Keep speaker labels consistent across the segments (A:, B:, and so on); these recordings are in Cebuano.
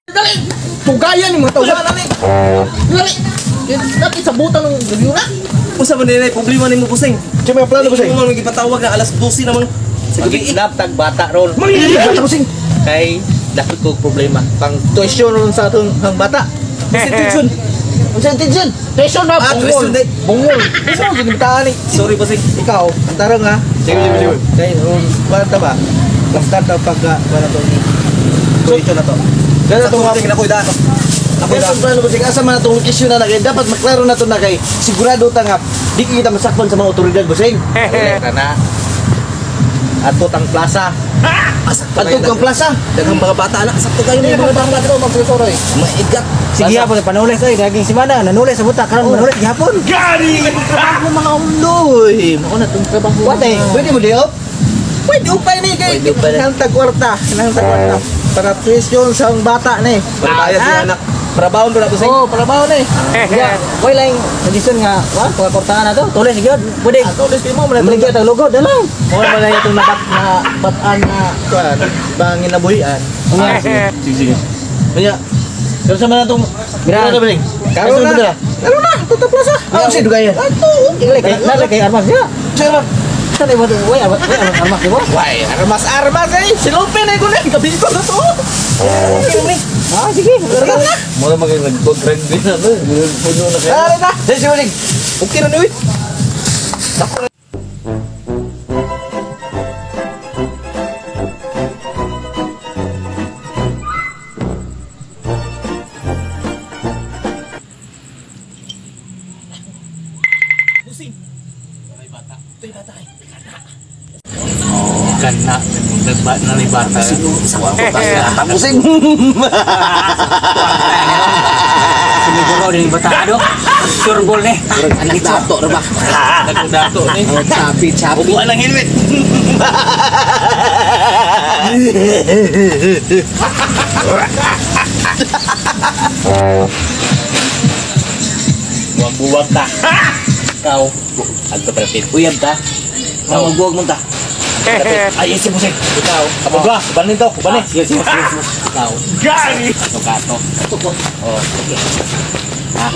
A: Dali! Tugayan ni mga tawhan na ni. Dali! Dati sa butan ng review na.
B: Usa man nila problema nimo busing.
C: Siya mga plano busing.
B: Imo man gipatawag na alas 12 naman sa gabi.
D: Magkidnap tag bata ron.
C: Bata busing.
D: Kay dapit ko problema.
C: Pang tuition ron sa atong ang bata.
B: Kasi tuition.
C: Unsa intention?
A: Tuition na,
B: Ah,
A: bungol.
B: tuition day.
A: Bungol.
C: Unsa man gud ni?
B: Sorry busing.
C: Ikaw, ang tarong ha.
D: Sige, sige, sige.
C: Kay ron bata ba? Basta ta pagka para to.
B: Tuition na to.
C: Dala
B: Sa
C: to
B: tong tingin ako ida. Ako
C: Kaya
B: ida.
C: itong plano busing, asa man na itong issue na na kay dapat maklaro na to na kay sigurado ta nga di kita masakpan sa mga otoridad busing.
D: Dili ka na. Ato tang plaza.
B: Sakto
C: Adto kang plaza.
B: Daghang mga bata na sakto kayo
A: Hindi
B: ni
A: mga
B: mga
A: bata to, magsusuroy.
B: Maigat.
E: Sige hapon, panulis oy, naging simana, nanulis sa buta, karon manulis gihapon.
C: Trabaho mga undoy. Mao na itong trabaho.
E: What eh?
C: Pwede mo diop? Pwede upay ni kay
D: Pwede upay ni.
C: nang tagkwarta, nang tagkwarta. Para tuition sa ang bata ni.
B: Bayad si anak. Trabaho na busing.
C: Oh, para baon ni.
E: Ya, way lang suggestion nga, wa, pagkakortahan na to, tulis gyud. Pwede.
C: Tulis kay mo man
E: Maligya tag lugod na lang.
C: Mo man na itong nabat na batan na kuan bangin na buhian.
E: Ah,
B: Sige, sige.
C: Kanya pero sa man atong
E: Mira.
C: Karon na. Karon na. Karon na, tuta plaza. Ah, si dugayan. Ato.
E: Kay kay nala kay armas niya.
C: Sir, ma'am.
E: Sa iba to, way armas, way armas di ba?
C: Why, armas armas eh. Silupin eh ko na. Gabi ko na to.
E: Ah, sige.
C: Karon na.
D: Mo na maging nag-contract din na to. Puno na kayo.
C: Karon na.
D: Sige, sige, sige.
B: Okay na ni uy.
D: Kana nagba na ni bata.
C: Tapusin.
E: Sumiguro din bata ado. Sure ball ni.
A: Anak dato ra ba?
D: Nagdato ni.
A: Chapi, chapi.
D: Ubuan lang helmet. Buwag-buwag ta. Ikaw. Adto palapit. Uyab ta. Ikaw magbuwag mo ta. Ay, isip mo Ikaw. Kabuga, kubanin to, kubanin. Sige, sige, sige. Ikaw. Gari! Ato ka, ato. Ato ko. Oh, okay. Ha?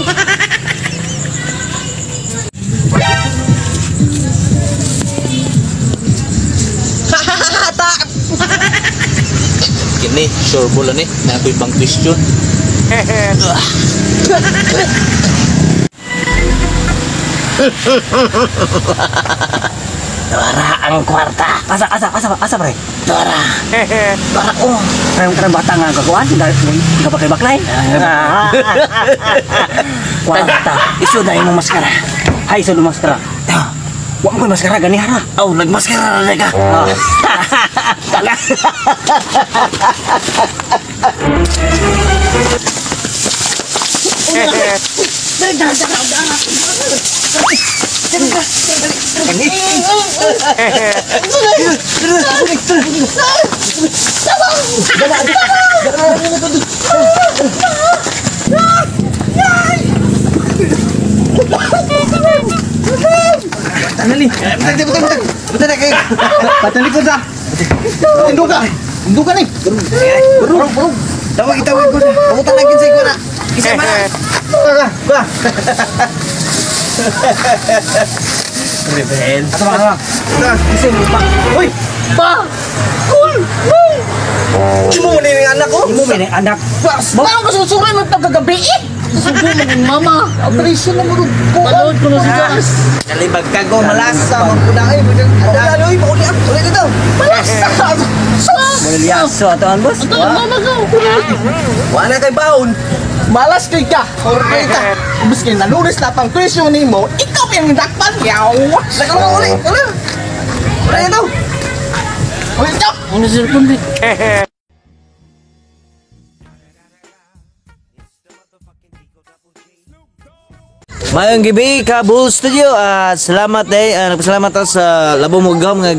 D: Kini, sure ball ni. Na ako'y pang question.
E: Dora ang kwarta. Asa asa asa asa pre. Dora. Dora oh. Kaya kaya bata nga kakuan, gabakay-baklay. Kwarta. Iso na imong maskara. Hay iso na maskara. Wa mo koy maskara gani hara.
D: Aw, nagmaskara na ka.
E: Ah. Tala.
C: Betul betul betul. Betul tak kay? Patalikod ta. Tinduga. Tinduga ni. Burung burung. Tawag tawag ko. Pamutan lagi sa ko na. Isa man. Ka ka.
D: Rebel.
E: Ato ba ato.
C: Isa mo pa. Uy, pa. Cool.
B: Mo ni anak ko.
E: Imo man anak.
A: Paano ka susuray mo kagabi eh? Subo mo ng mama. Operation na mo rin. Panood ko na si Jonas.
D: Kalibag ka go
C: Malasa man pud ay.
B: Dalo uy, mauli ah. Uli dito.
A: Malasa! Sus!
E: Mulyaso ato ang boss.
A: Ito, mama ko.
B: Wala kay baon.
A: Malas kay ka. Horday ka. Ubus kay nalulis na pang tuition nimo, ikaw pa yung dakpan. Yaw!
B: Nagkaroon uli. Uli. Uli dito.
A: Uy, ikaw! Ano cellphone di?
D: Mayong gabi Kabul Studio. At salamat eh. Nagpasalamat ta sa labong mugam nga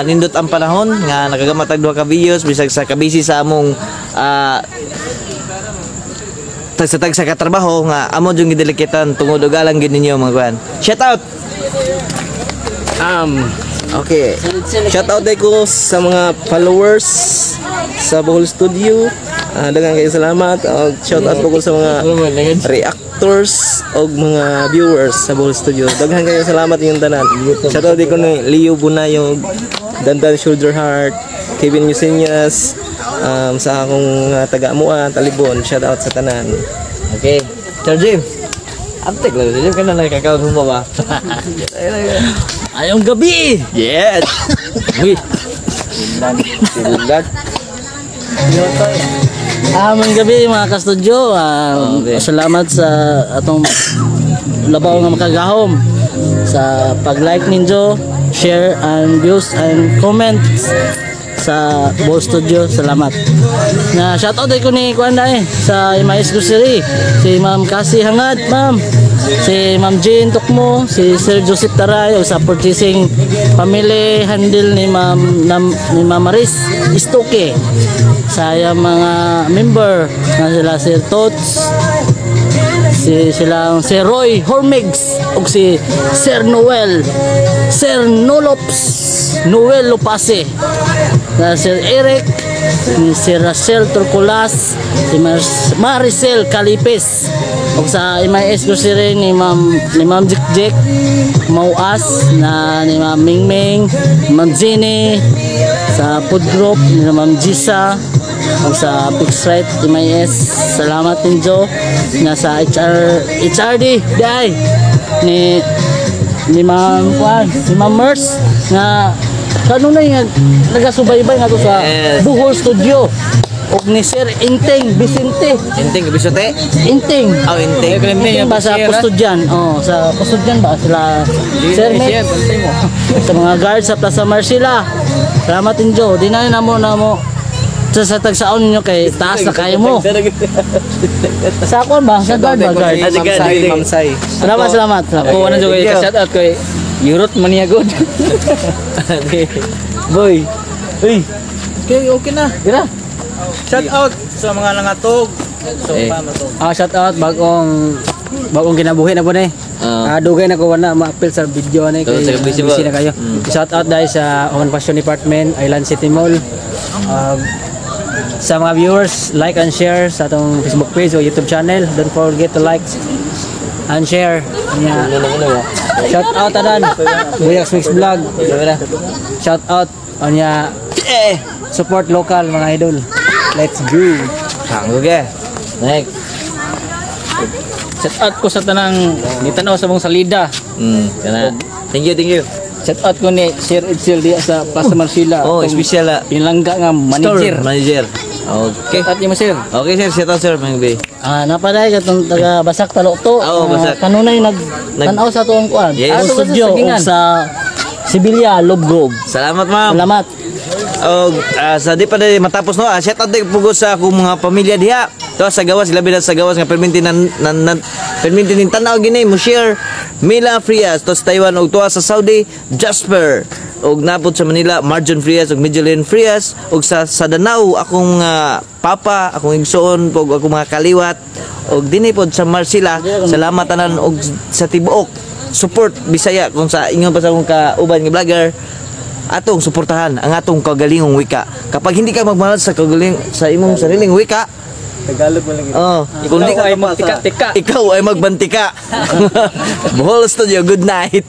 D: nindot ang panahon nga nakagamat tag duha ka videos bisag sa kabisi sa among tagsa-tagsa ka trabaho nga amo jung gidilikitan tungod og alang gid ninyo mga kuan. Shout out.
B: Okay. Shout out day ko sa mga followers sa Bohol Studio. Daghang kayo salamat. Shout out po ko sa mga reactors og mga viewers sa Bohol Studio. Daghan kayo salamat inyong tanan. Shout out day ko ni Leo Bunayog, Dandan Shoulder Heart, Kevin Yusenias, sa akong taga-amuan, Talibon. Shout out sa tanan.
D: Okay. Sir James. Antek lang. Sir James, ka na lang kakaon mo ba?
E: Ayong gabi.
D: Yes! Uy! Silan.
E: Amang gabi, mga kastudyo. Salamat sa atong labaw nga makagahom sa pag-like ninyo, share and views and comments sa Bohol Studio. Salamat. Na shout out ko ni kuan eh sa MIS Grocery, si Ma'am Cassie Hangad, ma'am. Si Ma'am Jane Tukmo, si Sir Joseph Taray o sa purchasing family handle ni Ma'am ni Ma'am Maris Istoke, sa iyang mga member na sila Sir Tots, si silang si Roy Hormigs ug si Sir Noel, Sir Nolops Noel Lopase, na Sir Eric, ni Sir Russell Turculas, si Maricel Calipes ug sa MIS Grocery ni Ma'am Jik Jik Mauas na ni Ma'am Mingming, Ma'am Jenny, sa food group ni Ma'am Gisa ug sa Fixrite MIS. Salamat ninyo. Na sa HR HRD di ni ni Ma'am Juan, si Ma'am Merce nga kanunay nga nagasubaybay nga to sa Bohol Studio ug ni Sir Inting Vicente.
D: Inting, bisote.
E: Inting.
D: Oh, Inting.
E: Inting ba sa custodian? Oh, sa custodian ba sila Sir Nick? Sa mga guard sa Plaza Marcela. Salamat ninyo. Di na namo namo sa tagsaon ninyo kay taas na kayo mo. Sa akon ba? Sa guard ba, guard?
B: Ma'am Sai, Ma'am Sai.
E: Salamat, salamat. Salamat.
F: Ako ano jud kay shout out kay Yurot Maniagod.
D: Boy. Uy.
A: Okay, okay na.
F: Dira.
A: Shout out sa mga nangatog. So,
D: Eh.
A: paano to?
F: Shout out bagong bagong kinabuhi na po ni. Dugay na ko wala ma-appeal sa video ni kay
D: So, busy ba?
F: busy na kayo. Shout out dahil sa Home Fashion Department, Island City Mall. Sa mga viewers, like and share sa atong Facebook page o YouTube channel. Don't forget to like and share. Nya. Shout out tanan. Buyax Mix Vlog. Shout out nya. Support local, mga idol. Let's go.
D: Tanggo ke. Next.
F: Shout out ko sa tanang nitanaw sa mong salida.
D: Kana. Thank you, thank you.
F: Shout out ko ni Sir Edsel diya sa Plaza Marcela.
D: Oh, special ah.
F: Pinlangga nga manager.
D: Manager. Okay.
F: Shout out niyo, sir.
D: Okay, sir. Shout out, sir. Mang B.
E: Napaday katong taga Basak Talokto.
D: Oo, Basak.
E: Kanunay nag tan-aw sa tuong kuan.
D: Yes.
E: Sa studio ug sa Sibilia Love Grove.
D: Salamat, ma'am.
E: Salamat.
D: Og sa di pa din matapos no, shout out din pugo sa akong mga pamilya diha. To sa gawas, labi na sa gawas nga perminti nan, nan, nan perminti nin tan-aw gini mo share Mila Frias to sa Taiwan og tuwa sa Saudi Jasper og napod sa Manila Marjon Frias og Midgelin Frias og sa Danao akong papa, akong igsoon ug akong mga kaliwat og dinhi pod sa Marcela. Salamat tanan og sa tibuok support Bisaya kung sa ingon pa sa akong kauban nga vlogger, atong suportahan ang atong kagalingong wika. Kapag hindi ka magmahal sa kagaling sa imong sariling wika,
B: Tagalog mo lang.
D: Oh, kung di
F: Ikaw ay magtika-tika.
D: Ikaw ay magbantika. Bohol Studio, good night.